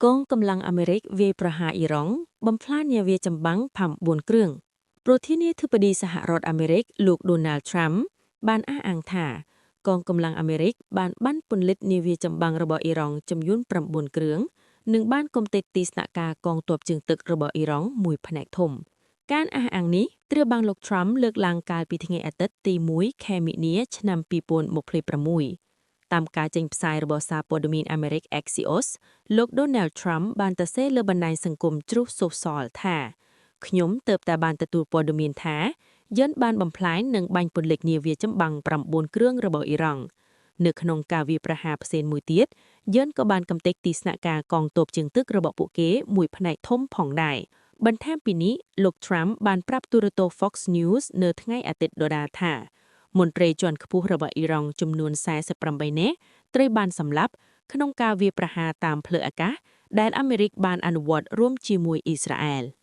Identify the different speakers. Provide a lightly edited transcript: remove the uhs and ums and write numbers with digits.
Speaker 1: កងកម្លាំងអាមេរិកវាយប្រហារអ៊ីរ៉ង់បំផ្លាញនាវាចម្បាំង9គ្រឿងប្រធានាធិបតីសហរដ្ឋអាមេរិកលោកដូណាល់ត្រាំបានអះអាងថាកងកម្លាំងអាមេរិកបានបាញ់ពន្លិចនាវាចម្បាំងរបស់អ៊ីរ៉ង់ចំនួន9គ្រឿងនិងបានកំទេចទីស្នាក់ការកងទ័ពជើងទឹករបស់អ៊ីរ៉ង់មួយផ្នែកធំការអះអាងនេះត្រូវបានលោក Trump លើកឡើងកាលពីថ្ងៃអាទិត្យទី1ខែមីនាឆ្នាំ2026តាមការចេញផ្សាយរបស់សារព័ត៌មានអាមេរិក Axios លោក Donald Trump បានសរសេរលើបណ្ដាញសង្គម Truth Social ថាខ្ញុំទើបតែបានទទួលព័ត៌មានថាយន្តបានបំផ្លាញនិងបាញ់ពន្លិចនាវាចម្បាំង9គ្រឿងរបស់អ៊ីរ៉ង់នៅក្នុងការវាយប្រហារផ្សេងមួយទៀតយន្តក៏បានកំទេចទីស្នាក់ការកងទ័ពជើងទឹករបស់ពួកគេមួយផ្នែកធំផងដែរបន្ថែមពីនេះលោក Trump បានប្រាប់ទូរទស្សន៍ Fox News នៅថ្ងៃអាទិត្យដដែលថាមន្ត្រីជាន់ខ្ពស់របស់អ៊ីរ៉ង់ចំនួន48នាក់ត្រូវបានសម្លាប់ក្នុងការវាយប្រហារតាមផ្លូវអាកាសដែលអាមេរិកបានអនុវត្តរួមជាមួយអ៊ីស្រាអែល។